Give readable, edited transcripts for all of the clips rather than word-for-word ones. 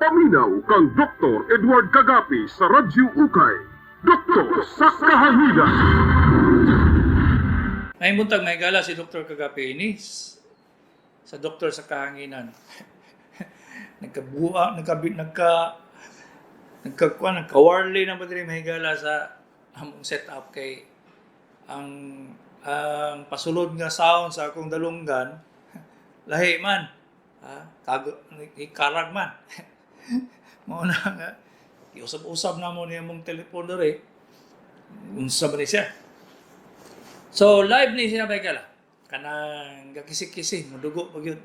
Paminaw kang Dr. Edward Kagapi sa Radyo Ukay. Doktor sa Kahanginan. May buntag, mga higala, si Dr. Kagapi ini sa Doktor sa Kahanginan. Nagkabuha, nagka nagka kuan, nagkawarley na ba diri, mga higala, sa among setup kay ang pasulod nga sound sa akong dalunggan lahi man. Ha? Kago, karag man. Mao na nga giusab-usab na mo niya mong telepono diri. Unsa ba ni siya? So live ni siya, mga higala. Kanang gakisi-kisi, mudugo pa gyud.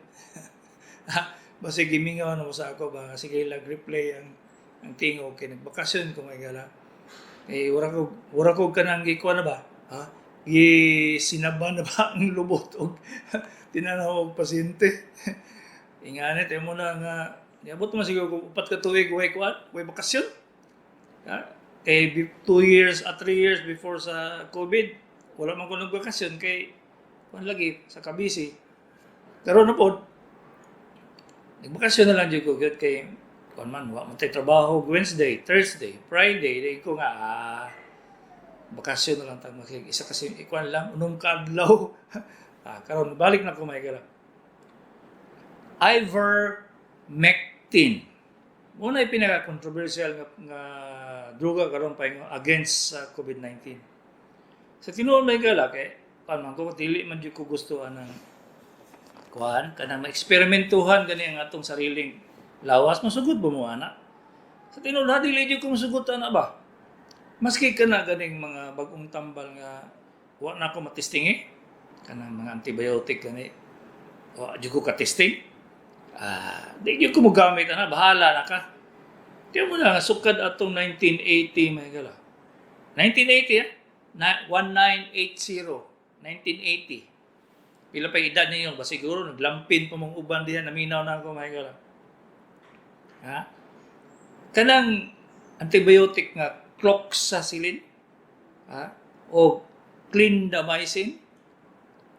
Basi gimingaw na mo sa ako ba, sige lag replay ang tingog kay nagbakasyon ko, mga higala. Eh wala ko kanang gikuan na ba? Ha? Gisinaba na ba ang lubot og tinanaw og pasyente. Inganit mo na nga niabot man siguro kung 4 ka tuig way kuan, way bakasyon. Ha? Kay 2 years at 3 years before sa COVID, wala man ko nagbakasyon kay kuan lagi sa kabisi. Karon na pod, nagbakasyon na lang jud ko gyud kay kuan man, wa man tay trabaho Wednesday, Thursday, Friday, di ko nga bakasyon na lang tag makig isa kasi ikuan lang 6 ka adlaw. Karon balik na ko, mga higala. Ivermectin. Mao na pinaka-controversial nga droga karon pa against sa COVID-19. Sa tinuod, mga higala, kay kuan man ko, dili man jud ko gusto anang kuan kanang maeksperimentuhan gani ang atong sariling lawas. Masugod ba mo ana? Sa tinuod ha, dili jud ko masugot ana ba. Maski kana ganing mga bagong tambal nga wa na ako matesting eh. Kanang mga antibiotic gani. Wa jud ko ka-testing. Di jud ko mogamit ana, bahala na ka. Di mo na sukad atong 1980, mga higala. 1980 ah. Na, 1980. 1980. Pila pa edad ninyo? Ba siguro naglampin pa mong uban diha, naminaw na ako, mga higala. Ha? Kanang antibiotic nga cloxacillin, ha? O clindamycin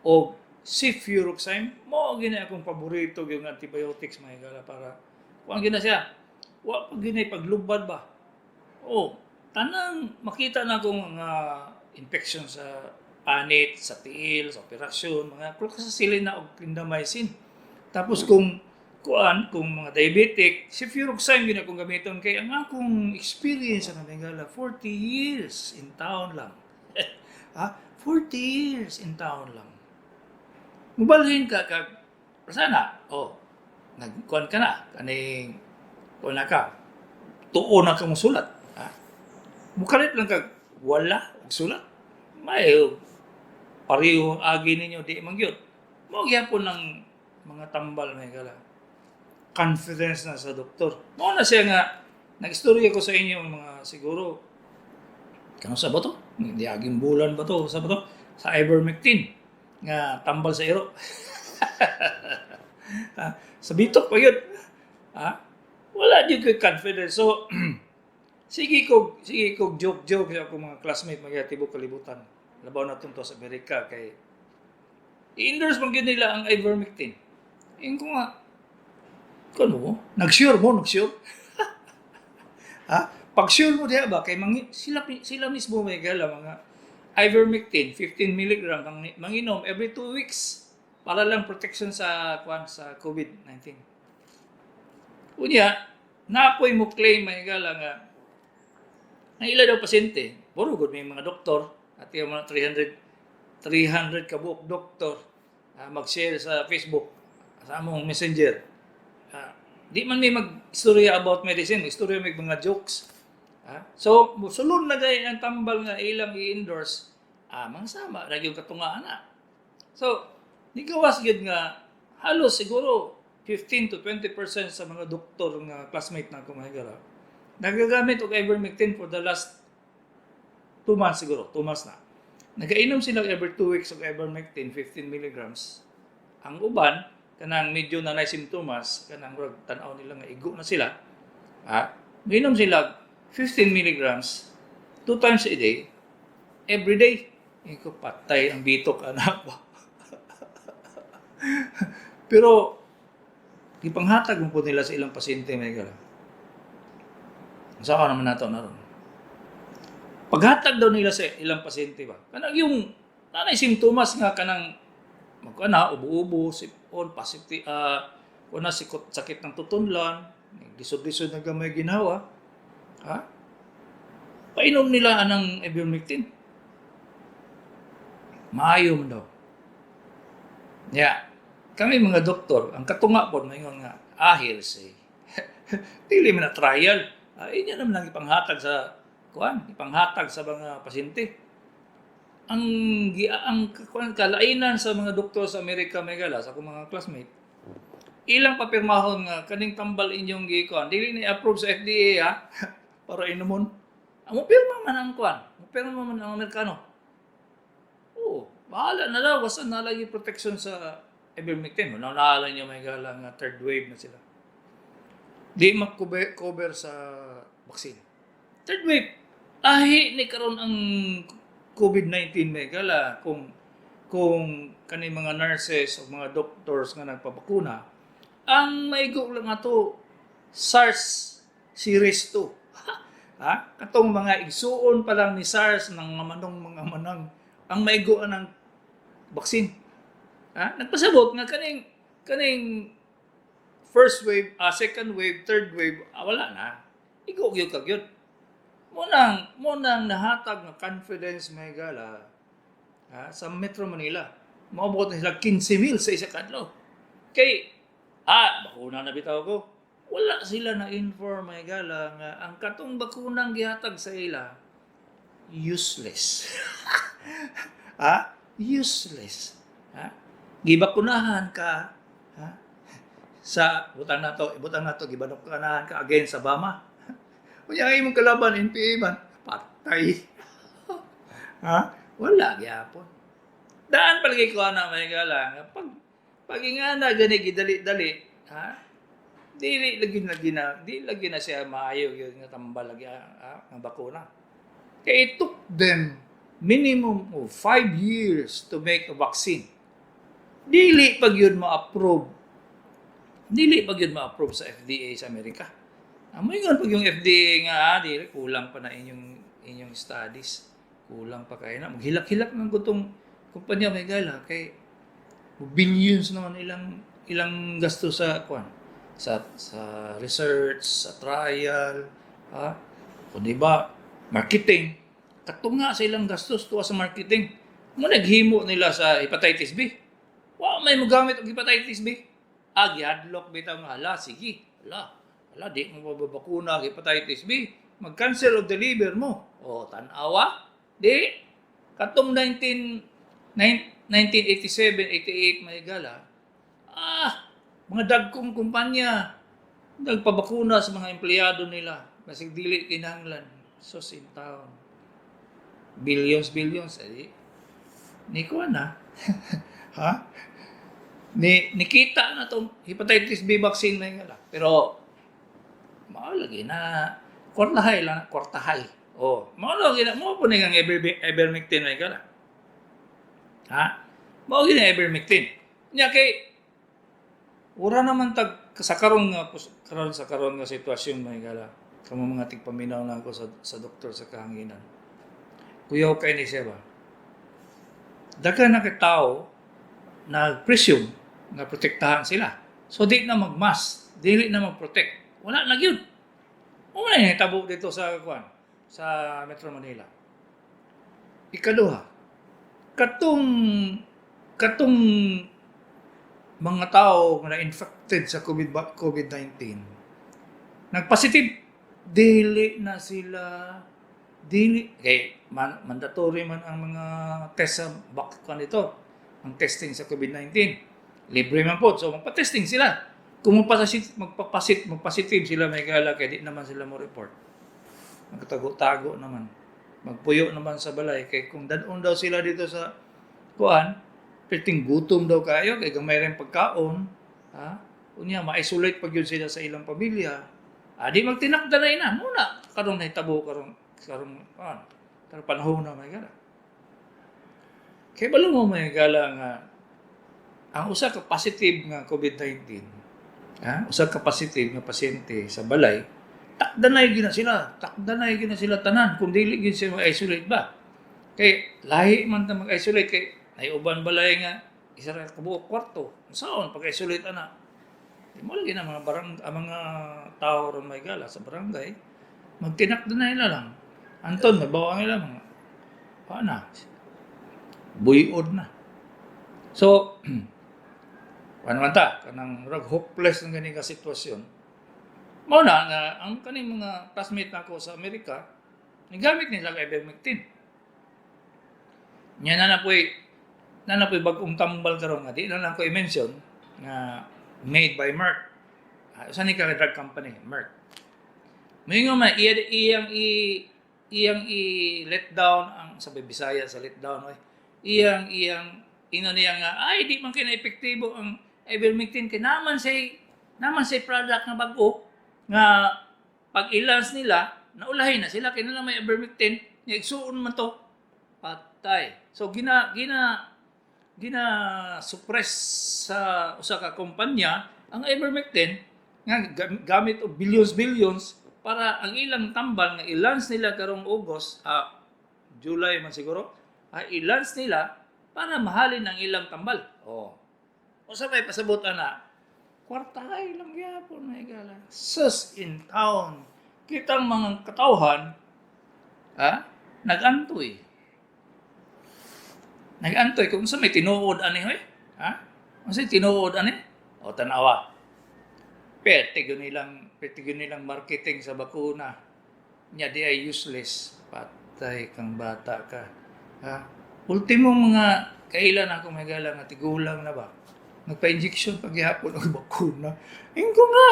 o cefuroxime, mao gina akong paborito yung antibiotics, mga higala, para kuan gina siya. Wa pa gina paglubad ba. O tanang makita na akong mga infection sa panit, sa tiil, sa operasyon, mga cloxacillin na og clindamycin. Tapos kung kuan, kung mga diabetic, cefuroxime gina akong gamiton kay ang akong experience sa mga higala, 40 years in town lang. Ha? 40 years in town lang. Mubalhin ka kag sana, oh, nagkuan ka na, kaning kuan na ka, tuo na ka sulat. Ha? Mukalit lang kag wala og sulat. May pareho ang agi ninyo, di man gyud. Mao gyapon ng mga tambal, mga higala. Confidence na sa doktor. Mao na siya nga nag-istorya ko sa inyo mga siguro kano sa ba to? Hindi aging bulan ba to? Sa ba to? Sa ivermectin nga tambal sa iro. Ha? Sa bitok pa yun. Ha? Wala di ko confidence. So, sige ko joke joke sa akong mga classmate mga tibok kalibutan. Labaw na to sa Amerika kay i-endorse man gyud nila ang ivermectin. Ingon ko nga, kuan mo, nag-sure mo, nag-sure. Ha? Pag sure mo diha ba kay mangi, sila sila mismo may gala mga ivermectin 15 mg manginom every 2 weeks para lang protection sa kuan sa COVID-19. Unya, naapoy mo claim, mga higala, nga ang ila daw pasyente, puro gud may mga doktor at yung mga 300 300 ka buok doktor mag-share sa Facebook sa among Messenger. Di man may mag-istorya about medicine, istorya may mga jokes. So, sulod na gay ang tambal nga ilang i-endorse, mga sama ra gyud katungaan na. So, di gawas gyud nga halos siguro 15 to 20% sa mga doktor nga classmate na ako, mga higala, nagagamit og ivermectin for the last 2 months siguro, 2 months na. Nagainom sila every 2 weeks og ivermectin, 15 milligrams. Ang uban, kanang medyo na simptomas, kanang murag tan-aw nila nga igo na sila, minom sila 15 milligrams two times a day, every day. Iko, patay ang bitok anak ko. Pero gipanghatag mo po nila sa ilang pasyente, mga higala. Sa naman nato na ron. Paghatag daw nila sa ilang pasyente ba? Kanang yung nanay simptomas nga kanang magkana ubo-ubo, sipon, positive, kuna sikot, sakit ng tutunlan, lisod-lisod na gamay ginhawa. Ha? Painom nila anang ivermectin. Maayo man daw. Ya, kami mga doktor, ang katunga po, maingon nga, hearsay. Dili man na trial. Inyo naman ang ipanghatag sa kuan, ipanghatag sa mga pasyente. Ang kuan kalainan sa mga doktor sa Amerika, megala sa akong mga classmate. Ilang papirmahon nga kaning tambal inyong gikuan, dili ni approve sa FDA ha para inumon. Ang mo pirma man ang kuan, mo pirma man ang Amerikano. Oo, bahala na daw basta nalagi protection sa ivermectin. Wala naalala niyo may gala nga third wave na sila. Di mag-cover cover sa vaccine. Third wave, ahi ni karon ang COVID-19 may gala kung kani mga nurses o mga doctors nga nagpabakuna, ang maigo lang ato SARS series 2. Ha? Katong mga igsuon pa lang ni SARS ng mga manong mga manang ang maigo ng vaccine. Ha? Nagpasabot nga kaning kaning first wave, second wave, third wave, wala na. Igo gyud ka gyud. Mo nang nahatag nga confidence may gala ha, sa Metro Manila. Maabot na sila 15,000 sa isa kadlaw. Kay bakuna na bitaw ko. Wala sila na inform may gala nga ang katong bakunang gihatag sa ila useless. Ha? Useless. Ha? Gibakunahan ka, ha? Sa butang nato, ibutang nato gibakunahan ka against sa Obama. Unya ang imong kalaban NPA man, patay. Ha? Wala gyapon. Daan palagi ko ana may gala nga pag ingana gani gidali-dali, ha? Dili lagi na di lagi na siya maayo gyud nga tambal lagi nga bakuna. Kay it took them minimum of 5 years to make a vaccine. Dili pag yun ma-approve. Dili pag yun ma-approve sa FDA sa Amerika. Amo ingon pag yung FDA nga dili kulang pa na inyong inyong studies. Kulang pa kayo na. Maghilak-hilak ng gutong kumpanya may gala kay billions naman ilang ilang gasto sa kuan sa research, sa trial, ha? Kung di ba, marketing. Katunga sa ilang gastos tuwa sa marketing. Mo naghimo nila sa hepatitis B. Wa may mogamit og hepatitis B. Gihadlok bitaw nga hala, sige. Hala, hala di mo mababakuna og hepatitis B. Mag-cancer of the liver mo. O tan-awa. Di katong 19 1987, 88 may gala. Mga dagkong kumpanya nagpabakuna sa mga empleyado nila. Basig dili kinahanglan. Sos in town. Billions, billions. Eh, ni kuan na. Ha? Ni nikita na tong hepatitis B vaccine may gala. Pero mao lagi na kwartahay lang, kwartahay. Oh, mao lagi na mo po ni ang ivermectin may gala. Ha? Mao gyud ang ivermectin. Nya kay ura naman tag sa karon nga karon sa karon nga sitwasyon may gala. Kamo mga tigpaminaw na ako sa doktor sa kahanginan. Kuyaw kay ni siya ba? Daghan na kay tao nag-presume nga protektahan sila. So di na mag-mask, dili na mag-protect. Wala na gyud. Mao na nahitabo dito sa kuan sa Metro Manila. Ikaduha, katong katong mga tao nga na-infected sa COVID-19 nagpositive, dili na sila dili kay man, mandatory man ang mga test sa back nito, ang testing sa COVID-19 libre man po, so magpa-testing sila. Kung magpapasit magpositive sila may gala kay di naman sila mo report, magtago-tago naman, magpuyo naman sa balay kay kung dadon daw sila dito sa kuan, perting gutom daw kayo kay gamay rin pagkaon, ha. Unya ma-isolate pag yun sila sa ilang pamilya, di magtinakdanay na muna karong nahitabo karong karong kuan karong panahon na may gala. Kay balo mo may gala nga ang usa ka positive nga COVID-19, ha, usa ka positive nga pasyente sa balay Takdanay gyud na sila, takdanay gyud na sila tanan kung dili gyud sila mag-isolate ba. Kay lahi man ta mag-isolate kay nay uban balay nga isa ra ka buok kwarto. Unsaon pag-isolate ana? Di mo lagi na mga barang ang mga tao ron may gala sa barangay, magtinakdanay na lang. Anton, mabawa ang ilang mga paana. Buyod na. So, paano man ta? Kanang murag hopeless ng gani ka sitwasyon. Mao na nga ang kaning mga classmate nako sa Amerika, nigamit nila ang ivermectin. Nya na na po'y bag-ong tambal karon nga di na lang ko i-mention nga made by Merck. Usa ni ka drug company, Merck. Moingon man iyang i let down ang sa Bisaya sa let down, oy. Iyang iyang ino niya nga ay di man kay na epektibo ang ivermectin kay naman say product nga bag-o nga pag i-launch nila naulahin na sila kay na may ivermectin nya igsuon man to, patay. So gina gina gina suppress sa usa ka kumpanya ang ivermectin nga gamit og billions billions para ang ilang tambal nga i-launch nila karong August, July man siguro, i-launch nila para mahalin ang ilang tambal. Oh. Unsa may pasabot ana? Kwartahay lang gyapon, may gala. Sus in town. Kitang mga katawhan, ha? Nagantoy. Nagantoy kung sa may tinuod ani hoy. Ha? Unsa tinuod ani? O tanawa. Pwede yun nilang marketing sa bakuna. Nya di ay useless. Patay kang bata ka. Ha? Ultimo mga kailan ako may gala nga tigulang na ba? Nagpa-injection paghihapon og bakuna. Ingko nga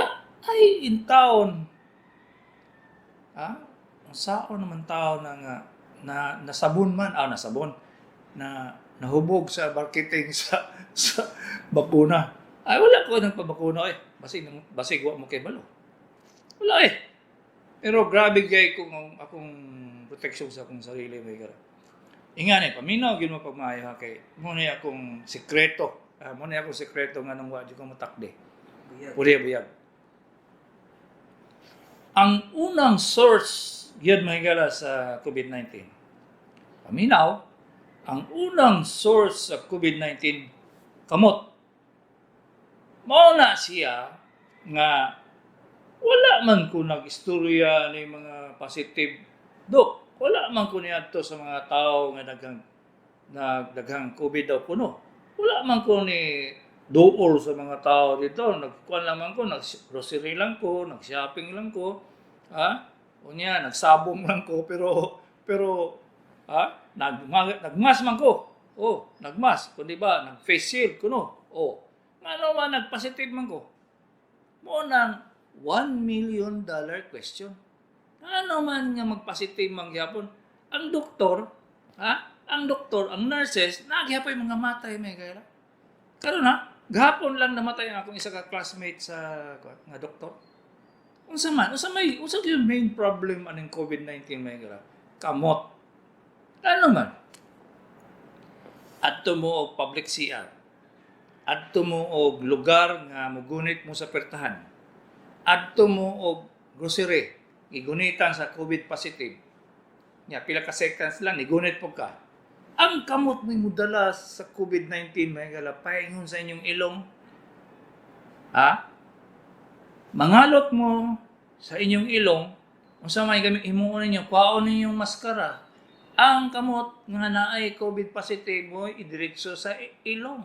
ay in town. Ha? Ang sao naman tao na nga na nasabon man, nasabon na nahubog sa marketing sa bakuna. Ay, wala ko nagpabakuna eh. Basig basig wa mo kay balo. Wala eh. Pero grabe kay kung ang akong protection sa akong sarili, may gara. Ingani, paminaw gyud mo pagmaayo ha kay mo na akong sikreto. Mo na akong sikreto nga nung wa jud ko matakde. Buyag. Puri buyag. Ang unang source gyud, mahigala, sa COVID-19. Paminaw, ang unang source sa COVID-19, kamot. Mao na siya nga wala man ko nag-istorya ni mga positive. Dok, wala man ko niadto sa mga tao nga daghang nagdaghang COVID daw kuno. Wala man ko ni duol sa mga tao dito. Nagkuan lang man ko, nag-grocery lang ko, nag-shopping lang ko. Ha? Unya, nagsabong lang ko pero pero ha, nagmas man ko. Oh, nagmas. Kundi ba, nag-face shield kuno. Oh. Ngano man nag-positive man ko? Mo nang $1 million question. Ano man nga mag-positive man gyapon? Ang doktor, ha? Ang doktor, ang nurses, nagyapoy mga matay, may kaya. Karon ha, gahapon lang namatay ang akong isa ka classmate sa nga doktor. Unsa man, unsa may unsa gyud main problem aning COVID-19, may kaya? Kamot. Ano man? Adto mo og public CR. Adto mo og lugar nga mugunit mo sa pertahan. Adto mo og grocery, gigunitan sa COVID positive. Nya pila ka seconds lang nigunit po ka. Ang kamot mo modala sa COVID-19, may gala, paingon sa inyong ilong. Ha? Mangalot mo sa inyong ilong, unsa may gamit himuon ninyo, kuhaon ninyong maskara. Ang kamot nga naay COVID positive mo idiretso sa ilong.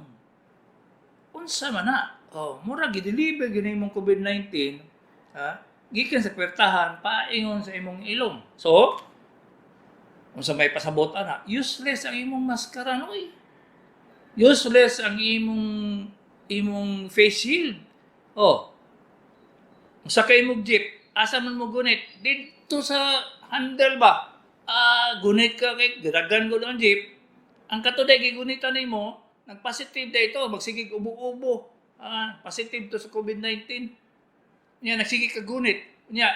Unsa man na? Oh, mura gi-deliver gyud imong COVID-19, ha? Gikan sa pwertahan paingon sa imong ilong. So, unsa may pasabot ana? Useless ang imong maskara noy. Useless ang imong imong face shield. Oh. Usa kay imong jeep, asa man mo gunit? Didto sa handle ba? Gunit ka kay giragan ko ang jeep. Ang katuday gigunitan nimo, nag-positive da ito, magsigig ubo-ubo. Positive to sa COVID-19. Nya nagsige ka gunit. Nya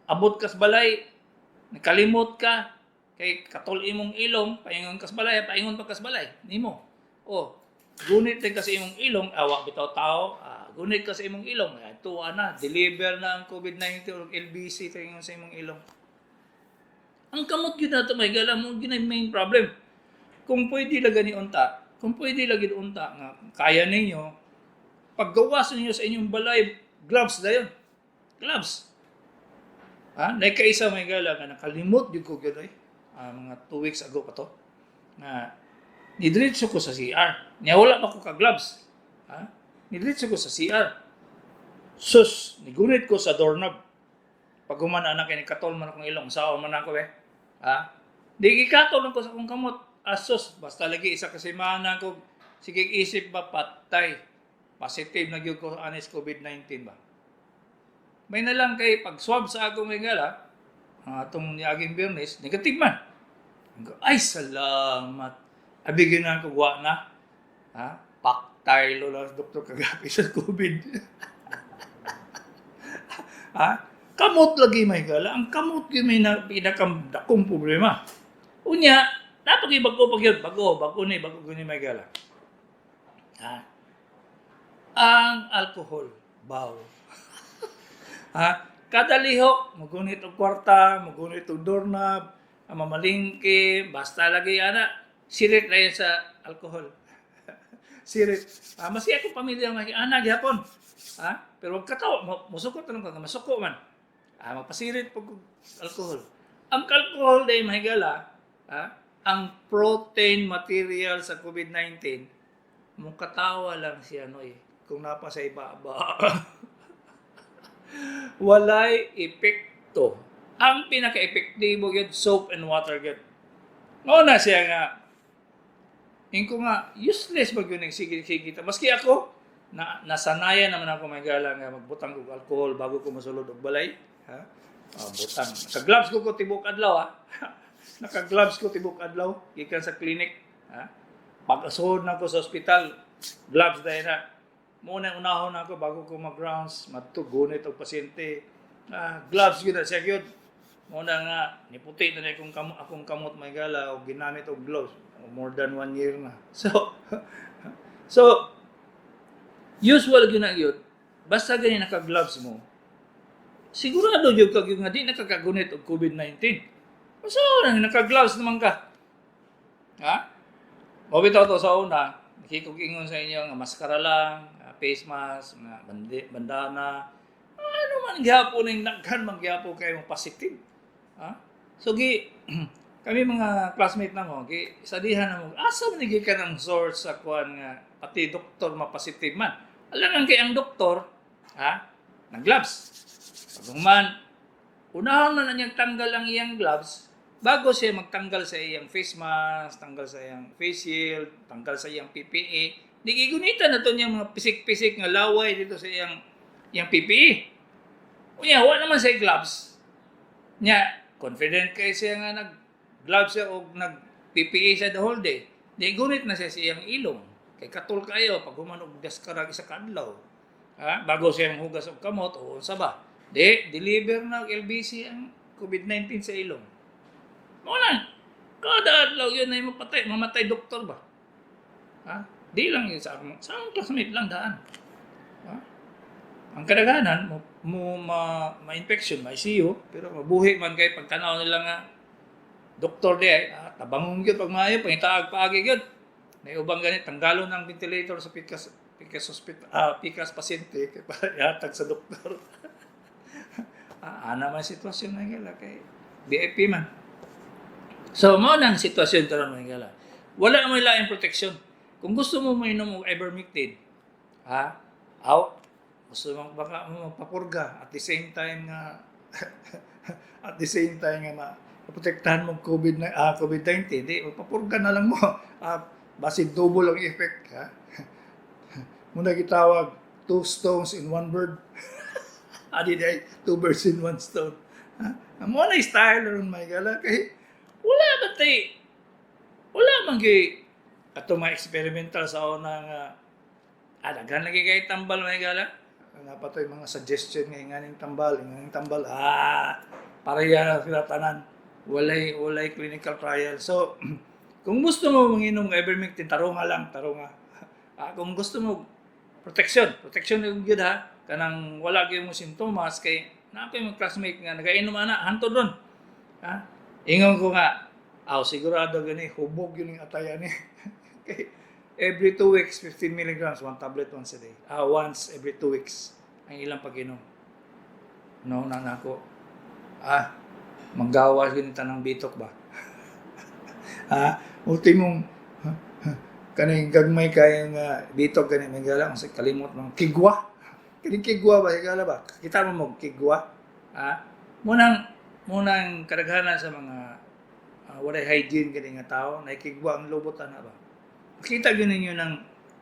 abot kas balay, nakalimot ka kay katol imong ilong, paingon kas balay, paingon pa kas balay nimo. Oh, Gunit din ka sa imong ilong, awa bitaw tao, gunit ka sa imong ilong, tuwa na, deliver na ang COVID-19 o LBC tingon sa imong ilong. Ang kamot gyud nato, may gala mo gyud main problem. Kung pwede lang gani unta, kung pwede lagi unta nga kaya ninyo, paggawas ninyo sa inyong balay, gloves dayon. Gloves. Ha? Nagkaisa, may gala, nga nakalimot gyud ko gyud ay. Mga 2 weeks ago pa to. Nga nidiretso ko sa CR. Nya wala pa ko ka gloves. Ha? Nidiretso ko sa CR. Sus, nigunit ko sa doorknob. Pag human anak kay katol man akong ilong, sao man ako eh. Ha? Di gikatol lang ko sa akong kamot. Asos, basta lagi isa ka semana ko sige isip ba, patay. Positive na gyud ko anis COVID-19 ba. May na lang kay pag swab sa akong higala, ang atong niaging Biyernes, negative man. Ay, salamat. Abi na ko wa na. Ha? Paktay lola Doktor Kagapi sa COVID. Ha? Kamot lagi, may gala. Ang kamot gyud may na, pinakadakong problema. Unya, dapat bago pag yun. Bago, bago ni, bago ni, may gala. Ha? Ang alcohol, baw. Ha? Kada lihok, mugunit og kwarta, mugunit og doorknob, ang mamalingki, basta lagi ana, sirit na yun sa alcohol. Sirit. Ah, maski ako pamilya mga ana gihapon. Ha? Pero wag katawa, musuko tanong ka, masuko man. Ah, magpasirit pag alcohol. Ang alcohol day, mahigala, ha? Ang protein material sa COVID-19, mukatawa lang siya noy kung napa sa ibaba. Walay epekto. Ang pinaka-epektibo gyud, soap and water gyud. Mao na siya nga Ingko nga useless ba gyud sige sige ta. Maski ako na nasanayan naman ako, may gala, nga magbutang og alcohol bago ko mosulod og balay, ha? Ah, butang. Naka-gloves ko tibok adlaw, ha. Naka-gloves ko tibok adlaw gikan sa clinic, ha. Pag asuhod na ko sa ospital, gloves dahil na. Muna unahon na ako bago ko mag-rounds, madto gunit og pasyente. Ah, gloves gyud na siya gyud. Muna nga niputi na akong kamot, may gala, og ginamit og gloves more than one year na. So usual gyud na gyud, basta gani naka-gloves mo, sigurado gyud ka gyud nga di nakakagunit og COVID-19. Basta na naka-gloves naman ka. Ha? Mao bitaw to sa una, nakikog ingon sa inyo nga maskara lang, face mask, mga bandana. Ano man gihapon ning daghan man gihapon kay mo positive. Ha? So gi kami mga classmate na mo, gi sadihan na mo, asa man gikan ang source sa kuan nga pati doktor ma-positive man? Alam kay ang doktor, ha? Nag-gloves. Pag human, unahon man na niyang tanggal ang iyang gloves bago siya magtanggal sa iyang face mask, tanggal sa iyang face shield, tanggal sa iyang PPE. Di gigunitan na to niyang mga pisik-pisik nga laway dito sa iyang iyang PPE. Unya, wa naman siya gloves. Nya, confident kay siya nga nag gloves siya o nag PPE siya the whole day. Di gunit na siya sa iyang ilong. Kay katul kayo pag human og daskarag isa ka adlaw. Ha? Bago siya hugas og kamot o unsa ba. Di deliver na og LBC ang COVID-19 sa ilong. Mao na. Kada adlaw yun ay mapatay, mamatay doktor ba? Ha? Di lang yun sa akong classmate lang daan. Ha? Ang kadaghanan mo ma-infection, ma-ICU, pero mabuhi man kay pagtanaw nila nga doktor di ay tabangon gyud pag maayo, pangitaag paagi gyud. May ubang ganit tanggalon ang ventilator sa pikas pikas hospital, pikas pasyente kay para ihatag sa doktor. Ana man sitwasyon na gala kay VIP man. So mao nang sitwasyon karon, mga gala. Wala mo laing protection. Kung gusto mo mainom og ivermectin, ha? Aw, gusto mo baka mo magpapurga at the same time nga ma protektahan mo COVID-19, di magpapurga na lang mo. Basin double ang effect, ha. Muna gitawag two stones in one bird. Adi day, two birds in one stone. Ha? Mo na style ron, may gala, kay wala ba tay wala man kay ato mga experimental sa una nga daghan lagi kay tambal, may gala. Napatoy mga suggestion nga inganing tambal, pareha sila tanan, walay clinical trial. So kung gusto mo manginom ng ivermectin, tarunga lang, tarunga. Ah, kung gusto mo protection, protection yung gyud ha, kanang wala gyud mo simptomas, kay naa koy mga classmate nga nagainom ana hantod ron. Ha? Ingon ko nga, aw, sigurado gani hubog yun yung ataya ni. Kay every 2 weeks, 15 milligrams, one tablet once a day. Ah, once every 2 weeks ang ilang pag-inom. No, na nako. Ah, manggawas gani tanang bitok ba? Ha? Ultimong kaning gagmay kay nga bitok gani may gala sa kalimot ng kigwa. Kaning kigwa ba, higala ba? Kita mo mo kigwa. Ha? Munang kadaghanan sa mga walay hygiene gani nga tao, nakikigwa ang lubot ana ba. Makita gyud ninyo ng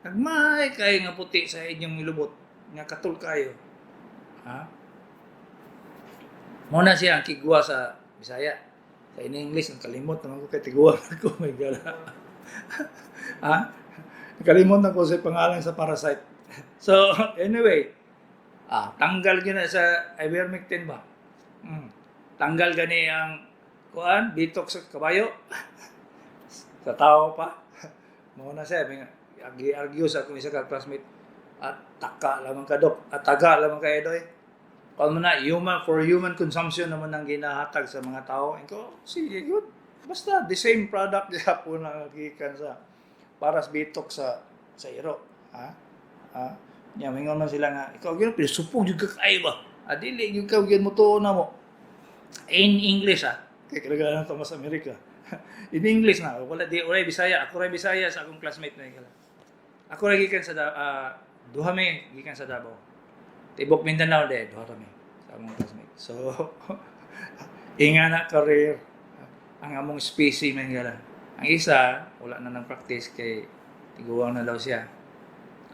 nagmay kay nga puti sa inyong lubot nga katul kayo. Ha? Muna siya ang kigwa sa Bisaya. Sa in English, ang kalimot naman ko kay tiguan ako may gala. Ha? Kalimot na ko sa pangalan sa parasite. So, anyway, tanggal gyud na sa ivermectin ba? Tanggal gani ang kuan, bitok sa kabayo. Sa tao pa. Mao na siya, may argue sa akong isa ka classmate at taka lamang ka, dok, at taga lamang ka, edoy. Kuan mo na, human, for human consumption naman ang ginahatag sa mga tao. Ko, sige, good. Basta, the same product gihapon na gikan sa para sa bitok sa iro. Ha? Ha? Nya, mingon man sila nga, ikaw gyud, pero supog jud ka kaayo ba? Ah, dili, gyud ka, gyud mo tuo na mo. In English, ah. Kay kadaghanan to mas Amerika. In English na, wala di wala Bisaya, ako ra Bisaya sa akong classmate na ikala. Ako ra gikan sa duha mi gikan sa Davao. Tibok Mindanao de, duha ra mi sa among classmate. So inga na career ang among specimen gala. Ang isa wala na nang practice kay tiguang na daw siya.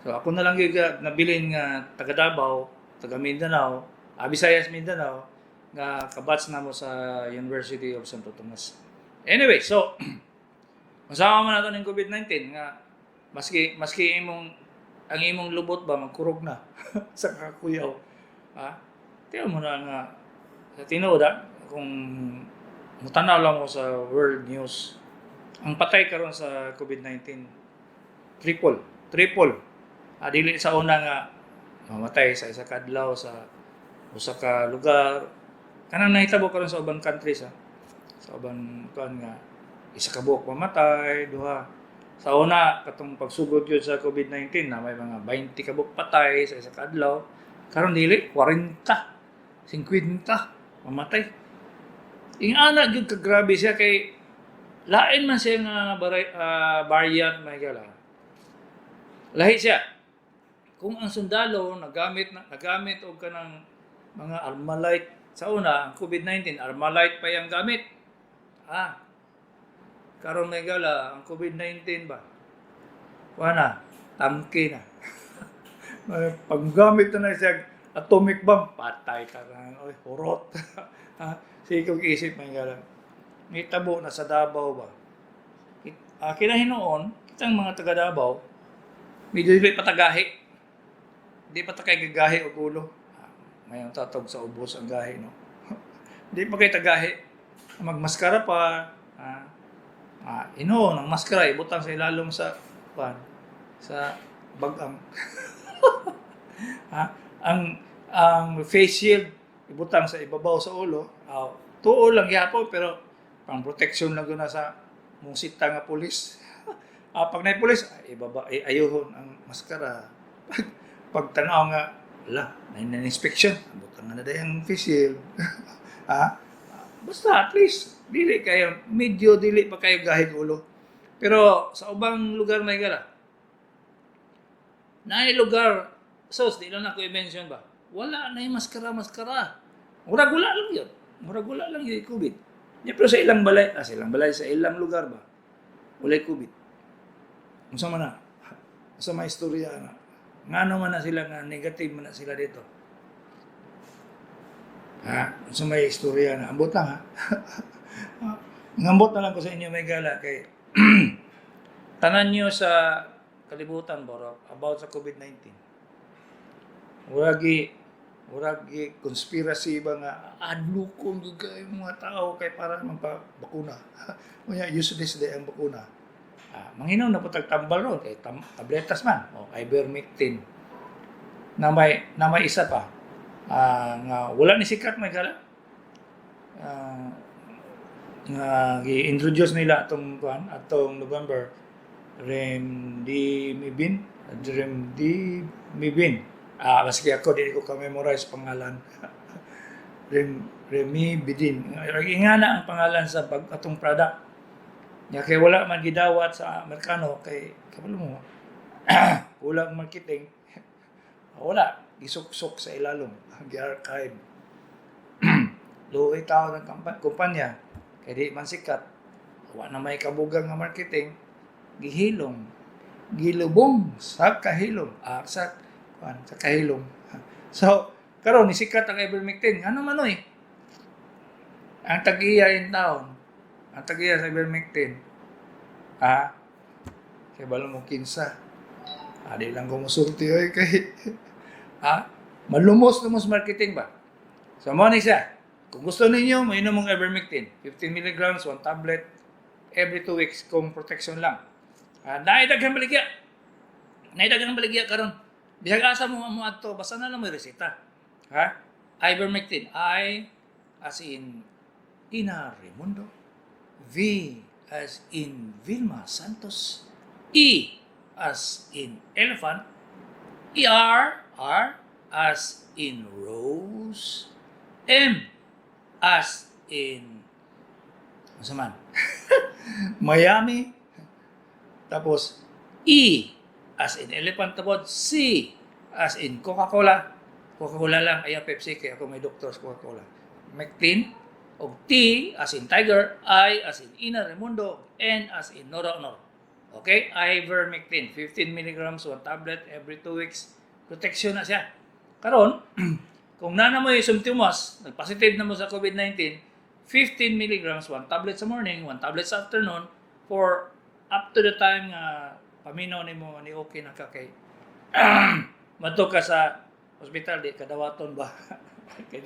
So ako na lang gyud nabilin nga taga Davao, taga Mindanao, Visayas Mindanao nga kabatch na mo sa University of Santo Tomas. Anyway, so masama man nato ning COVID-19 nga maski imong ang imong lubot ba magkurog na sa kakuyaw. Ha? Tiyo mo na nga sa tinuod ah, kung mutanaw lang mo sa world news, ang patay karon sa COVID-19 triple, triple. Ah, dili sa una nga mamatay sa isa ka adlaw sa usa ka lugar, kanang nahitabo karon sa ubang countries, ah. Sa ubang kuan nga isa ka buok mamatay, duha. Sa una katong pagsugod yun sa COVID-19 na may mga 20 ka buok patay sa isa ka adlaw. Karon dili 40, 50 mamatay. Ingana gyud ka grabe siya kay lain man siya nga variant may gala. Lahi siya. Kung ang sundalo nagamit og kanang mga Armalite sa una, ang COVID-19 Armalite pa yang gamit. Ah. Karon may gala ang COVID-19 ba? Wala, tangke na. Paggamit na na siya atomic bomb, patay ka na. Oy, hurot. Ha? Sige kong isip may gala. May tabo na sa Davao ba? Kinahinuon, kitang mga taga Davao, medyo dili pa tagahi. Di pa ta kay gagahi og ulo. Ah, mayon tatog sa ubos ang gahi, no? Di pa kay tagahi. Magmaskara pa. Ino, ang maskara, ibutang sa ilalom sa pan, sa bagang. Ha? Ang face shield ibutang sa ibabaw sa ulo. Ah, tuo lang gyapon pero pang protection lang gyud na sa mong sita nga pulis. Ah, pag naay pulis, ay, ibaba ay, ayuhon ang maskara. Pag tanaw nga, ala, na inspection, butang na day ang face shield. Ah, basta at least dili kayo medyo dili pa kayo gahig ulo. Pero sa ubang lugar may gala. Naay lugar, sos, di lang ako i-mention ba? Wala na yung maskara-maskara. Murag wala lang yun. Murag wala lang yung COVID. Ya, pero sa ilang balay, sa ilang balay, sa ilang lugar ba? Walay COVID. Unsa man na? Unsa may istorya na? Ngano man na sila nga negative man na sila dito? Ha? Unsa may istorya na? Ambot lang ha. Ngambot na lang ko sa inyo may gala kay tanan nyo sa kalibutan boro about sa COVID-19. Muragi conspiracy ba nga adlukon gyud kayo mga tao kay para magpa-bakuna. Unya useless day ang bakuna. Manginom na po tagtambal ron kay tabletas man o ivermectin na may isa pa nga wala ni sikat, may gala nga gi-introduce nila atong kuan, atong November, Remdimibin, Remdimibin. Maski ako dili ko ka-memorize pangalan. Remibidin. Ingana ang pangalan sa atong product. Nya kay wala man gidawat sa Amerikano kay kabalo mo kulang marketing, wala gisuksok sa ilalom, gi-archive. Luoy tao ng kumpanya kay di man sikat, wa na may kabugang nga marketing, gihilom, gilubong sa kahilom, sa kuan, sa kahilom. So karon ni sikat ang ivermectin. Ano man oy, ang tag-iya in town, ang tag-iya sa ivermectin, kay balo mo kinsa. Di lang ko musulti oy kay malumos-lumos marketing ba. So mo ni siya. Kung gusto ninyo, mainom mong ivermectin, 15 milligrams, one tablet every 2 weeks kung protection lang. Naay daghan baligya. Naay daghan baligya karon. Bisag asa mo mo adto, basta na lang may reseta. Ha? Ivermectin. I as in Ina Raimundo. V as in Vilma Santos. E as in elephant. E R R as in rose. M as in ano man? Miami. Tapos E as in elephant, tapos C as in Coca-Cola. Coca-Cola lang, ayaw Pepsi kay ako may doktor sa Coca-Cola. Mectin og T as in tiger, I as in Ina Raimundo, N as in Nora Aunor. Okay? Ivermectin, 15 milligrams, one tablet every 2 weeks. Protection na siya. Karon, kung naa na mo yung symptoms, nag-positive na mo sa COVID-19, 15 milligrams, one tablet sa morning, one tablet sa afternoon, for up to the time nga paminaw nimo ni okay na ka kay madto ka sa ospital, di ka dawaton ba kay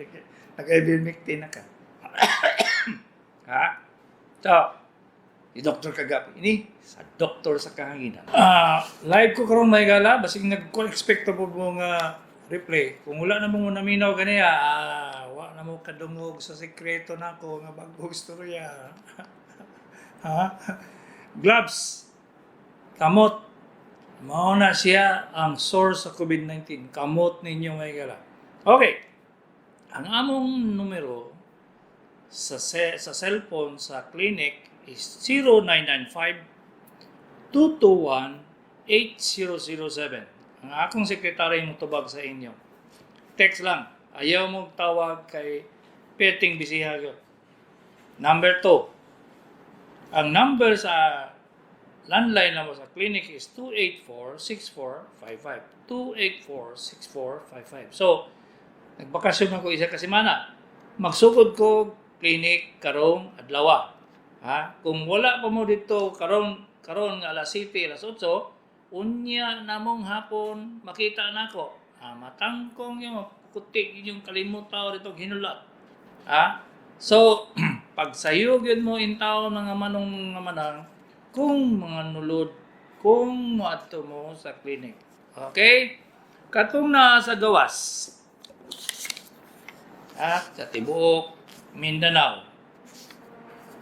nag-ivermectin na ka. Ha? So, si Dr. Kagapi ini sa Doktor sa Kahanginan. Live ko karon, may gala, basig nag-expect po mo nga replay. Kung wala na mo naminaw ganiya, wa na mo kadungog sa sekreto nako nga bagong istorya. Ha? Gloves. Kamot. Mao na siya ang source sa COVID-19. Kamot ninyo, may gala. Okay. Ang among numero sa cellphone sa clinic is 0995 221 8007. Ang akong sekretary mo tubag sa inyo. Text lang. Ayaw mo tawag kay peting bisiha gyud. Number 2. Ang number sa landline na mo sa clinic is 284-6455. 284-6455. So, nagbakasyon ako isa ka semana. Magsugod ko clinic karong adlaw. Ha? Kung wala pa mo dito karon karon nga alas 7, alas 8, unya namong hapon makita nako. Matangkong yung kutik yung kalimot tao dito hinulat. Ha? So, pag sayo gyud mo in tao mga manong mga manang kung mga nulod kung moadto mo sa clinic. Okay? Katong naa sa gawas. Ha? Sa tibuok Mindanao.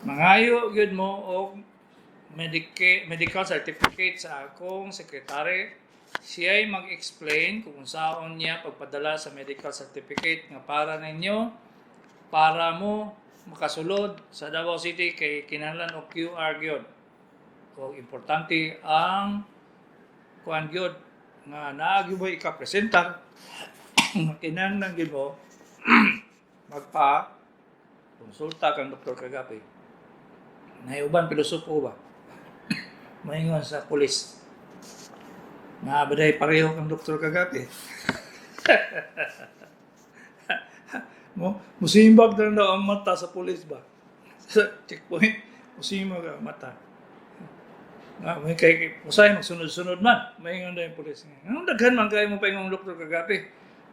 Mangayo gyud mo og medical certificate sa akong sekretary. Siya'y mag-explain kung unsaon niya pagpadala sa medical certificate nga para ninyo, para mo makasulod sa Davao City kay kinahanglan og QR gyud. O importante ang kuan gyud nga naa gyud mo ika-presentar nga kinahanglan gyud mo magpa konsulta kang Dr. Kagapi. Naay uban pilosopo ba? Maingon sa pulis. Nga ba day pareho kang Dr. Kagapi? Mo musimbag na daw ang mata sa pulis ba? Sa checkpoint, musimbag ang mata. Nga, may kay usahay magsunod-sunod man. Maingon daw yung pulis. Anong daghan man kayo mo pa yung Dr. Kagapi?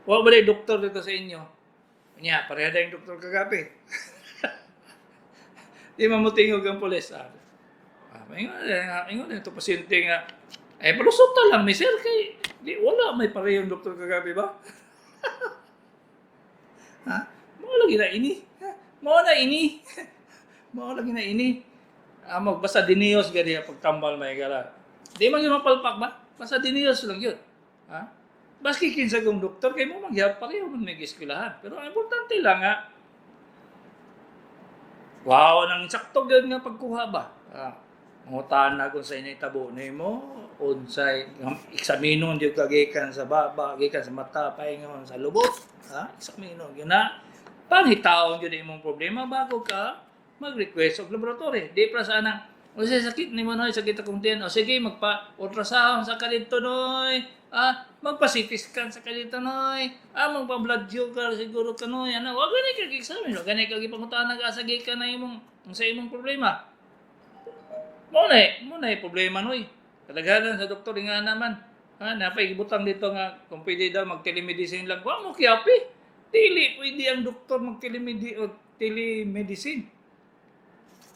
Wa ba day doktor dito sa inyo? Nya, pareha daw yung Dr. Kagapi. Di man mo tingog ang pulis. Ingon ingon ito pasyente nga ay palusot ta lang mi, sir, kay di wala may parehong Doktor Kagabi ba? Ha? Mao lagi na ini. Ha? Mao na ini. Mao lagi na ini. Ah, basta diniyos gani pagtambal, may gala. Di man yun mapalpak ba? Basta diniyos lang yun. Ha? Baski kinsa kong doktor kay mo magyap pareho man may eskwelahan. Pero ang importante lang nga wow, nang sakto gyud nga pagkuha ba. Ah, mangutan na kung sa initabo nimo, unsay eksaminon gyud ka gikan sa baba, gikan sa mata, paingon sa lubot, ha? Eksaminon gyud na. Pangitaon gyud imong problema bago ka mag-request og laboratory. Di pra sa anang, "O sa sakit nimo noy, sakit akong tiyan. O sige, magpa ultrasound sa kadito noy. Ah, magpa CT scan sa kadito noy. Ah, magpa blood sugar siguro ka noy." Ano, wa gani ka examine, wa gani ka gipangutana ka asa gikan na imong sa imong problema. Mo na problema noy. Kadaghanan sa doktor nga naman. Ha, napay gibutang dito nga kung pwede daw mag-telemedicine lang. Wa mo kiyapi. Dili pwede ang doktor mag-telemedicine.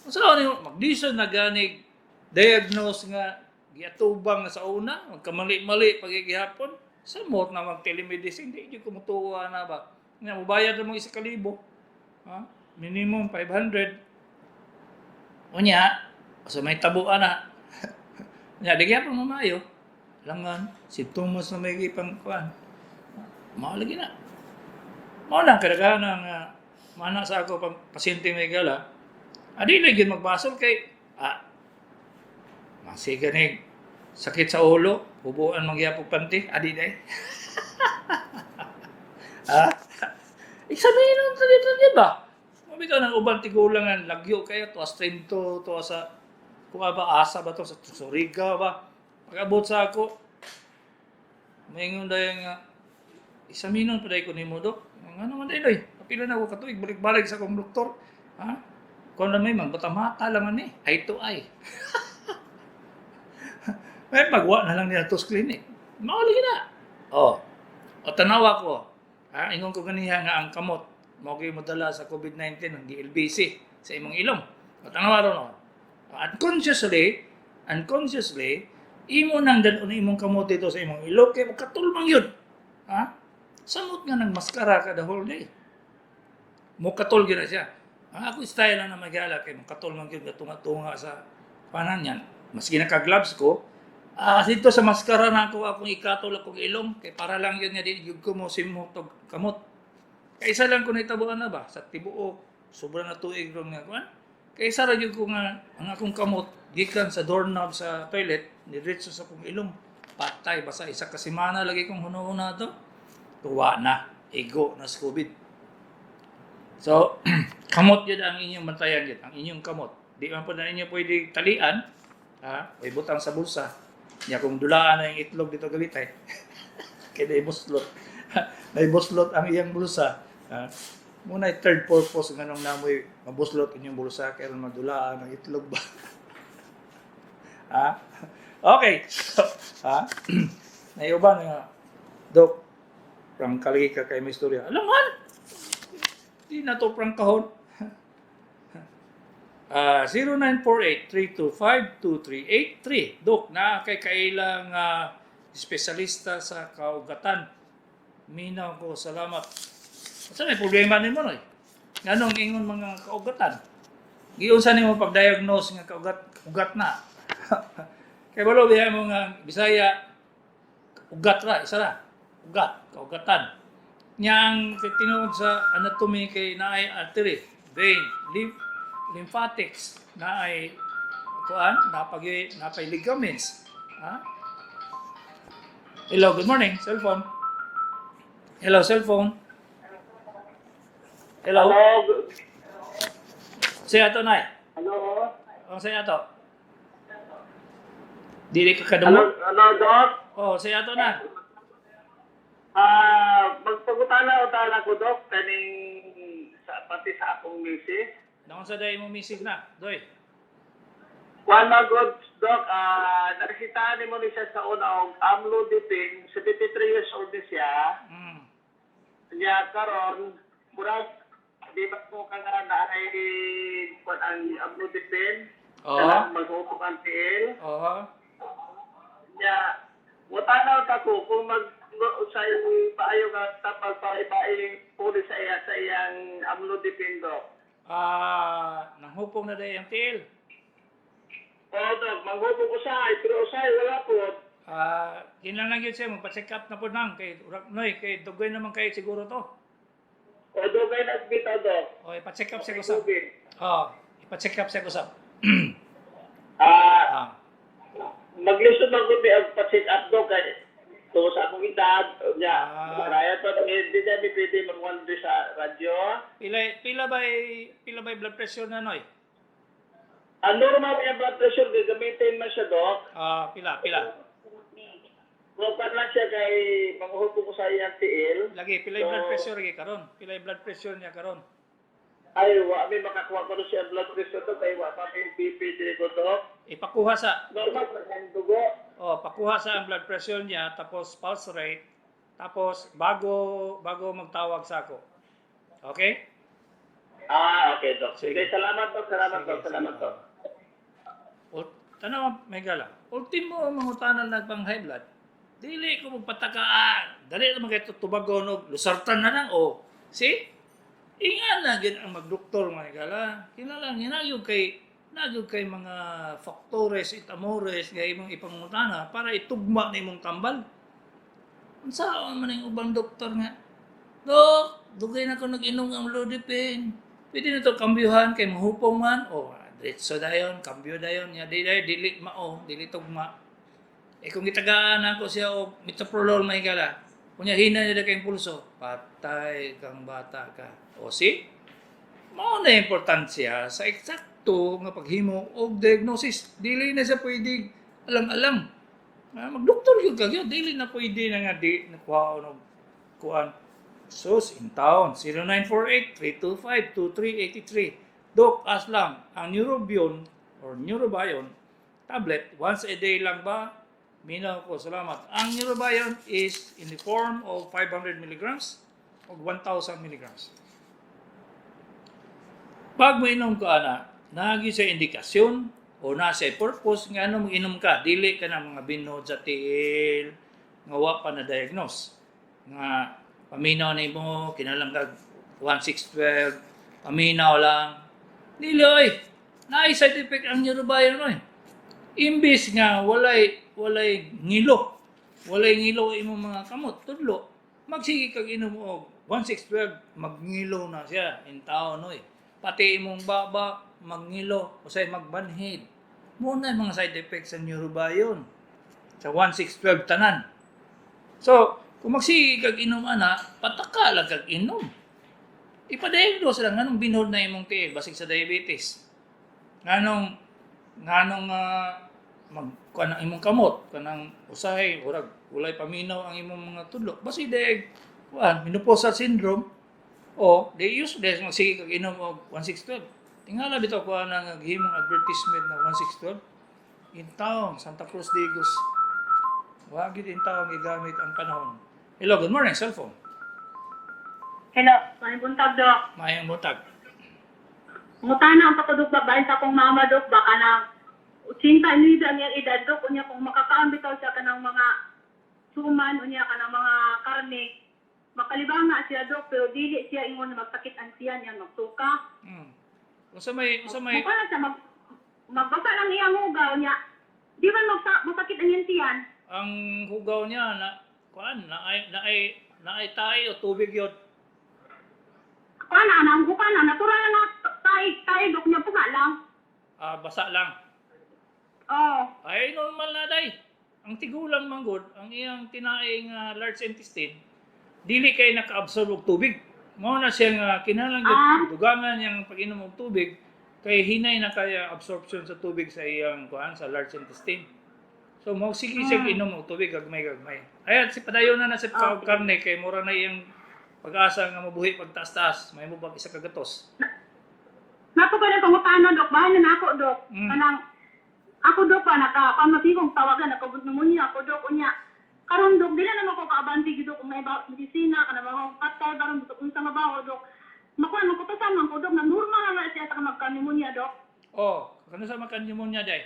Unsa ni magdison na gani diagnose nga giatubang nga sa una, magkamali-mali pagigihapon, samot na mag telemedicine, di jud ko mutuwa na ba. Nga mobayad ra mo 1,000. Ha? Minimum 500. Unya, sa may tabuan na. Unya, di gyapon mo maayo. Langan, sintomas na may gipang kuan. Mao lagi na. Mao lang kadaghanan nga mana sa ako pang pasyente may gala. Adi lagi magbasol kay masiga ni sakit sa ulo, hubuan magyapog panty, adi day. Ha? Examine sa dito, di ba? Mabitaw ng uban tigulangan, lagyo kayo, tuwas Trento, tuwas sa, kung ba, asa ba to, sa Surigao ba? Pag-abot sa ako, maingon dahil nga, "Examinon pa ko nimo, dok." "Nga naman dahil, oy, kapila na ako katuig, balik-balik sa akong doktor." Ha? Kung na may magmata-mata lang ani, eye to eye. May pagwa na lang niya to sa clinic. Mao lagi na. Oh. O tanawa ko. Ha, ingon ko ganiha nga ang kamot mao gyud modala sa COVID-19 ang DLBC sa imong ilong. O tanawa ron oh. Unconsciously, unconsciously, imo nang dad-on imong kamot dito sa imong ilong kay makatulmang yun. Ha? Samot nga nang maskara ka the whole day. Mokatol gyud na siya. Ang ako style lang na magyala kay makatol man gyud nga tunga-tunga sa panan yan. Maski naka-gloves ko, dito sa maskara na ako akong ikatol akong ilong kay para lang yun nga di gyud ko mo simot og kamot. Kay isa lang ko nahitabuan na ba sa tibuok sobra na tuig ron nga kuan. Kay isa ra gyud ko nga ang akong kamot gikan sa doorknob sa toilet diretso sa akong ilong. Patay basta isa ka semana lagi kong huno-huna to. Tuwa na, igo na sa COVID. So, kamot yun ang inyong bantayan yun, ang inyong kamot. Di man po na ninyo pwede talian, ha? O ibutang sa bulsa. Nya kung dulaan na yung itlog dito gabitay. Kay naibuslot. Naibuslot ang iyang bulsa. Ha? Muna yung third purpose nga nung namoy mabuslot inyong bulsa kay aron madulaan ang itlog ba. Ha? Okay. So, ha? Naiuban nga, "Dok, prangka lagi ka kay may istorya." Alam man, di na to prangkahon. Ah, 0948-325-2383. "Dok, na kay kailang espesyalista sa kaugatan. Minaw ko, salamat." Sa may problema nimo noy? Nganong ingon mga kaugatan? Giunsa nimo pag-diagnose nga kaugat ugat na? Kay balo biya mo nga Bisaya ugat ra, isa ra. Ugat, kaugatan. Niyang tinuod sa anatomy kay naay artery, vein, lymph, lymphatics, naay kuan, napag napay ligaments. Ha? Hello, good morning, cellphone. Hello, cellphone. Hello. Hello. Say ato nay. Hello. Ang say ato. Dili ka Hello, kadungog? Hello, Doc. Oh, say ato na. Ah, magpangutana utana ko, Doc, kaning sa pati sa akong misis. Naon sa day mo misis na, Doy? Kuan na god, Doc, naresitahan nimo ni siya sa una og amlodipine, 73 years old ni siya. Niya karon murag di ba ko ka nga na ay kuan ang amlodipine? Oo. Kanang maghupong ang tiil. Oo. Nya, mutanaw ta ko kung mag sa paayo nga tapal para ibaing puli sa iya sa iyang amlodipine, Dok. Ah, nanghupong na dahil ang tiil. Oo, Dok, manghupong usahay, pero usahay wala po. Ah, kinahanglan gyud siya magpa-check up na po nang kay urak noy kay dugay naman kay siguro to. O dugay na bitaw, Dok. O ipa-check up siya usab. Tubig. Oh, ipa-check up siya usab. Ah, Ah. maglisod man gud mi og pa-check up, Dok, kay tungod sa akong edad, nya, raya to, hindi na mi pwede mag sa radyo. Pila pila bay blood pressure na noy? Ang normal yung blood pressure, gagamitin man siya, Dok. Ah, pila pila. Kupan lang siya kay manguhupong ko sa iyang tiil. Lagi pila yung blood pressure lagi karon. Pila yung blood pressure niya karon. Ay, wa mi makakuha ko siya blood pressure to kay wa pa mi BP dili ko, Dok. Ipakuha sa Normal pa siyang dugo. Oh, pakuha sa ang blood pressure niya tapos pulse rate tapos bago bago magtawag sa ako. Okay? Ah, okay, Dok. Sige. Sige, salamat, Dok. Salamat, Sige, Dok. Salamat, sige. Dok. Tanaw, may gala. Ultimo ang mangutanan na pang high blood. Dili ko magpataka. Ah, dali naman kayo tubagon og lusartan na lang. O, see? Inga na gid ang magdoktor mga gala. Kinahanglan nagyog kay mga faktores it amores nga imong ipangutana para itugma na imong tambal. Unsa man ang ubang doktor nga? Dok, dugay na ko nag-inom ang Lodipin. Pwede na to kambyuhan kay mahupong man. O, diretso dayon, kambyo dayon. Ya, di dayon, dili mao, dili tugma. Eh kung gitagaan ako siya og metoprolol may gala. Kunya hina niya kayong pulso, patay kang bata ka. O see? Mao na importansya sa eksakto nga paghimo og diagnosis. Dili na siya pwede alang-alang. Ah, magdoktor gyud ka gyud, dili na pwede na nga di nakuha og kuan. Sus, in town, 0948-325-2383. Dok, aslang, ang Neurobion or Neurobion tablet, once a day lang ba? Minaw ko, salamat. Ang Neurobion is in the form of 500 milligrams o 1,000 milligrams. Pag mainom ka, ana, nagi sa indikasyon o nasa purpose nga ano mag-inom ka, dili ka na mga binod sa tiil, nga wa pa na-diagnose. Nga paminaw na imo, kinalang kag 1612, paminaw lang. Dili oy, naay side effect ang neurobion oy. Imbis nga walay walay ngilo, walay ngilo imong mga kamot, tudlo. Magsige kag inom og 1612, magngilo na siya in taon oy. Pati imong baba magngilo usay magbanhid. Mo na yung mga side effects sa neurobion. Sa 1612 tanan. So, kung magsige kag inom ana, pataka lang kag inom. Ipadiagnose lang nganong binhod na imong tiil basig sa diabetes. Nganong nganong mag kanang imong kamot kanang usahay murag walay paminaw ang imong mga tudlo basig daig kuan menopausal syndrome o di useless magsige kag inom og 1612. Tingala bitaw kuan ang naghimong advertisement na 1612 in town Santa Cruz de Digos. Wa gyud in town gigamit ang panahon. Hello, good morning, cellphone. Hello, may buntag, Dok. Maayong buntag. Ngutana ang pakudok babae sa akong mama, Dok, baka na 89 ang iyang edad, Dok, unya kung makakaon bitaw siya kanang mga suman, unya kanang mga karne, makalibang na siya, Dok, pero dili siya ingon na magsakit ang siya niya, magsuka. Unsa may Mukha lang siya, magbasa lang iyang hugaw niya. Di man masakit ang iyang tiyan. Ang hugaw niya na kuan na ay na ay na ay tae o tubig yun? Kuha na, ang huka na, natural na tae, tae, Dok, niya puga lang. Ah, basa lang. Oo. Ay normal na day. Ang tigulang manggod, ang iyang tinae nga large intestine, dili kay naka-absorb og tubig. Mao na siya nga kinahanglan dugangan niyang pag-inom og tubig kay hinay na kaya absorption sa tubig sa iyang kuan sa large intestine. So mo sige siya inom og tubig gagmay-gagmay. Ay si padayon na na sa okay. Karne kay mura na iyang pag-asa nga mabuhi pagtaas-taas, may mo bag isa ka gatos. Napo ka ng pangutana, Dok. Bahay na ako, Dok. Kanang, ako, Dok, pa, naka, pamasigong tawagan, nakabot pneumonia ako, Dok, unya. Karon, Dok, dili na ko kaabante, Dok, kung may medisina, kanang mga patay, baron, Dok, unsa mabaho, Dok. Makuha, makutosan man ko, Dok, na normal na siya sa magka-pneumonia, Dok. Oh, kano Ano sa maka pneumonia day?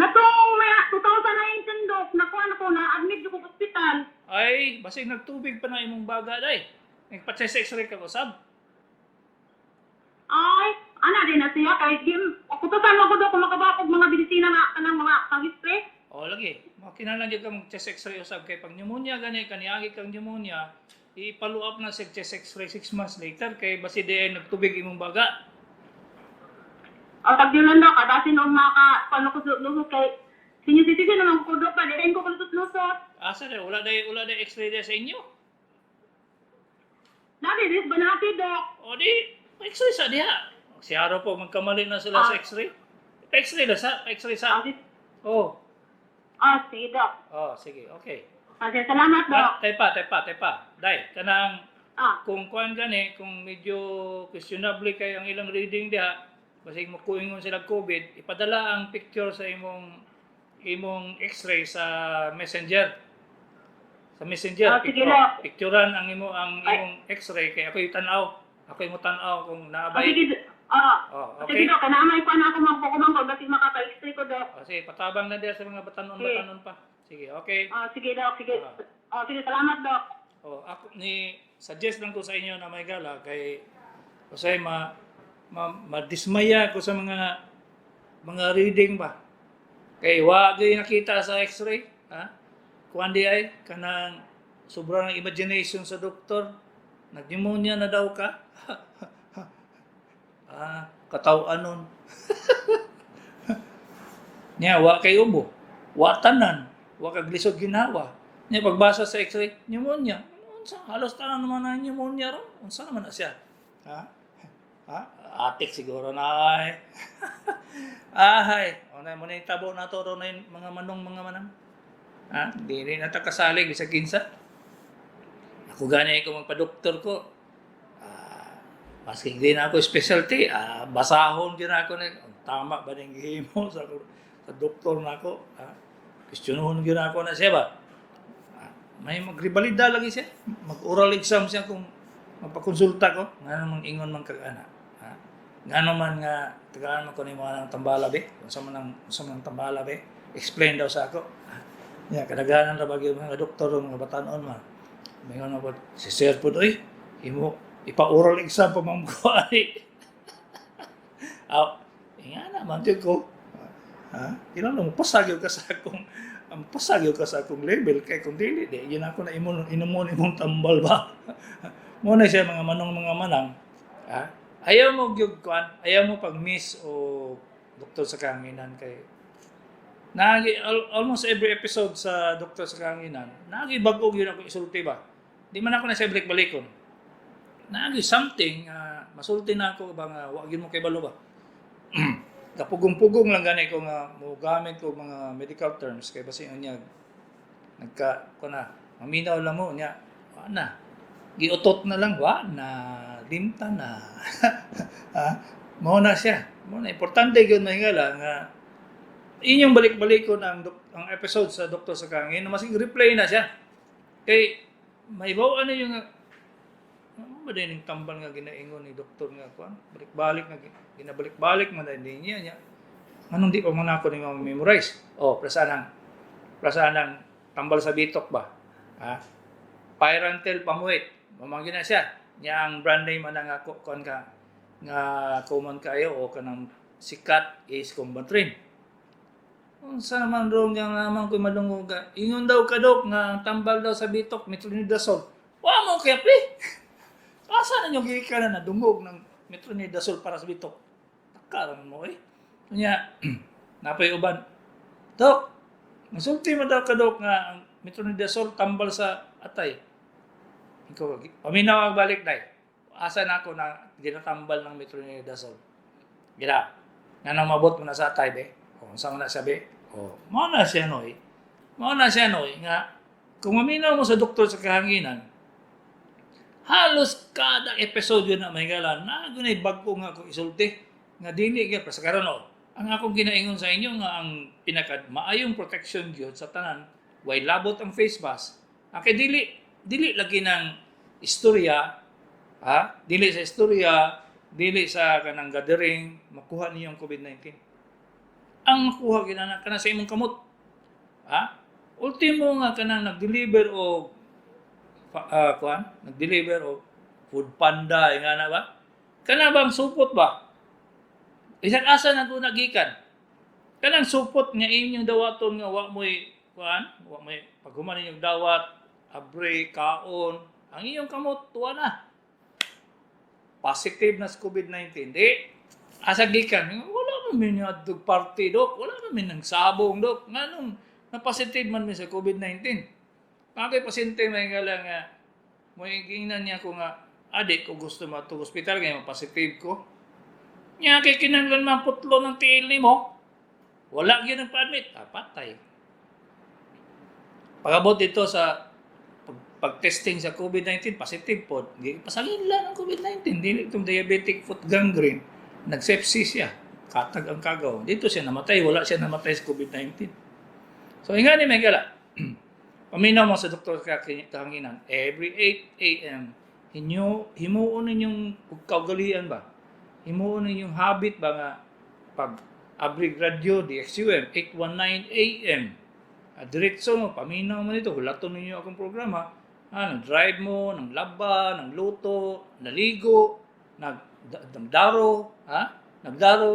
Natong may 2019, Dok, nakuha na ko na admit ko sa ospital. Ay, basig nagtubig pa na imong baga day. Nagpa-chest x-ray ka usab. Ay, ana din na siya kay gim. Kutosan mo ko, Dok, kung makabakog mga medisina nga kanang mga pang-spray. O lagi, makinahanglan jud ka mag chest x-ray usab kay pag pneumonia gani kaniagi kang pneumonia, i-follow up na sa chest x-ray 6 months later kay basi di ay nagtubig imong baga. O tagdilan, Dok, kadasin og maka paano ko lusot kay senior citizen naman ko, Dok, pa dili ko lusot-lusot. Asa day wala day x-ray day sa inyo. Dali dis ba natin, Dok? O di x-ray sa diha. Siyaro po magkamali na sila sa x-ray. X-ray na sa, x-ray sa. Ah, sige. Oh. Ah, sige, Dok. Oh, sige, okay. Ah, sige, salamat, Dok. Ah, tepa, tepa, tepa. Day, kanang kung kuan gani, kung medyo questionable kay ang ilang reading diha, basig mo kuingon sila COVID, ipadala ang picture sa imong imong x-ray sa Messenger. Sa Messenger, Ah, sige, Dok. picturean ang imo ang Ay. imong x-ray kay ako'y tan-aw. Ako'y mo tan-aw kung naabay. Sige, ah. Oh, okay. Sige, Dok, kanang may kuan ako magpukumang basig makaka-x-ray ko, Dok. Oh, sige, patabang na diha sa mga batanon Sige. batanon pa. Sige, okay. Ah, sige, Dok, sige. Ah. Ah, sige, salamat, Dok. Oh, ako ni suggest lang ko sa inyo na may gala kay kasi ma, ma madismaya ko sa mga mga reading ba. Kay wa gyud nakita sa x-ray, ha? Kuan di ay kanang sobra ng imagination sa doktor. Nag-pneumonia na daw ka. Ah, kataw-an nun. Niya, wa kay ubo. Wa tanan. Wa kag lisod ginawa. Niya, pagbasa sa x-ray, pneumonia. Unsa? Halos tanan naman na pneumonia ron. Unsa naman na siya? Ha? Ha? Atik siguro na ay. Ahay. O na, muna yung tabo na to, ron na yung mga manong, mga manang. Ha? Di rin nata kasalig, bisag kinsa. Ako gani ko magpa-doktor ko. Ah, maski hindi na ako specialty, basahon din ako na, tama ba ning gihimo sa sa doktor na ako? Ha? Questionohon gyud ako na siya ba? Ah, may magribalida lagi siya. Mag-oral exam siya kung magpakonsulta ko. Nga namang ingon man kag ana. Ha? Nga naman nga tagaan man ko ni mga ng tambala be. Unsa man ang unsa man ang tambala be? Explain daw sa ako. Ha? Ya, kadaghanan ra ba gyud mga doktor o mga batanon man. Mingon man po, si sir po oy, imo ipa-oral exam pa man ko ani. Aw, nga na man gyud ko. Ha? Ilan mo pasagyo ka sa akong ang pasagyo ka sa akong level kay kung dili di yun ako na imon inumon imong tambal ba. Mo na siya mga manong mga manang. Ha? Ayaw mo gyud kuan, ayaw mo pag miss o Doktor sa Kahanginan kay naagi almost every episode sa Doktor sa Kahanginan, naagi bag-o gyud ako isulti ba. Di man ako na siya balik-balikon. Naagi something masulti na ako ba nga wa gyud mo kay balo ba. Kapugong-pugong lang gani ko nga mo gamit ko mga medical terms kay basi unya nagka ko na maminaw lang mo nya wa na giutot na lang wa na limta na. Ha, mao na siya, mao na importante gyud mahingala nga inyong balik-balikon ang ang episode sa Doktor sa Kangin, maski replay na siya kay maibaw ano yung ano ba din yung tambal nga ginaingon ni doktor nga kuan balik-balik nga ginabalik-balik man din niya niya anong di pa man ako ni ma-memorize. Oh, prasaan ang tambal sa bitok ba, ha? Pyrantel pamuit mamanggi na siya niya. Ang brand name ana nga kuan ka nga common kayo o kanang sikat is Combantrin. Unsa man rong nga naman ko madungog ka ingon daw kadok nga ang tambal daw sa bitok metronidazole. Wa mo kaya pre. Asa na nyo gikan na nadungog ng metronidazole para sa bitok? Takaran mo eh. Unya, napay uban. Dok, masulti mo daw kadok nga ang metronidazole tambal sa atay. Ikaw, paminaw ang balik day. Asa na ako na ginatambal ng metronidazole? Gina, nga nang mabot mo na sa atay, be. O, unsa man na siya, be? O, mao na siya, noy. Mao na siya, noy, nga, kung maminaw mo sa Doktor sa Kahanginan, halos kada episode na may gala, na gunay bago nga ako isulti, nga dili gyud pa sa karon oh. Ang akong ginaingon sa inyo nga ang pinaka maayong protection gyud sa tanan, way labot ang face mask. Ang kay dili dili lagi ng istorya, ha? Dili sa istorya, Dili sa kanang gathering makuha niyo ang COVID-19. Ang makuha ginana kana sa imong kamot. Ha? Ultimo nga kanang nag-deliver og kuan, nag-deliver og Food Panda nga na ba? Kana bang supot ba? Bisan asa na to nagikan. Kanang supot nga inyong dawaton nga wa mo'y kuan, wa mo'y paghuman ninyong dawat, abre, kaon, ang inyong kamot tuwa na. Positive na sa COVID-19. Di, asa gikan, wala man mi niadtog party, dok. Wala man mi nang sabong, dok. Nganong na-positive man mi sa COVID-19? Kay pasyente may nga lang nga, moingnan niya ko nga, adi ko gusto matug ospital kay positive ko. Nya kay kinahanglan man putlo ng tiil nimo. Wala gyud ang pa-admit, patay. Pag-abot dito sa pag-testing sa COVID-19, positive po. Pasangin lang ang COVID-19. Dili itong diabetic foot gangrene. Nag-sepsis siya. Katag ang kagaw. Dito siya namatay. Wala siya namatay sa COVID-19. So, nga ni Mengela. Paminaw mo sa Doktor Kahanginan. Every 8 a.m., hinyo, himuon ninyong kaugalian ba? Himuon ninyong habit ba nga pag abrig radyo, DXUM, 8:19 a.m. Diretso mo, paminaw mo nito, hulaton ninyo akong programa. Nag-drive mo, nang laba, nang luto, naligo, nagdaro, ha? Nagdaro,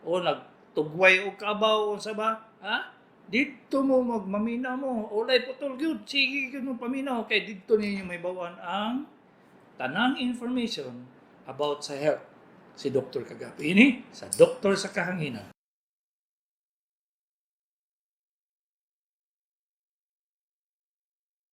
o nagtugway og kabaw, o sa ba? Ha? Dito mo magmaminaw mo, ulay putol gyud, sige gyud mo paminaw kay dito ninyo may bawan ang tanang information about sa health si Dr. Kagapi ini sa Doktor sa Kahanginan.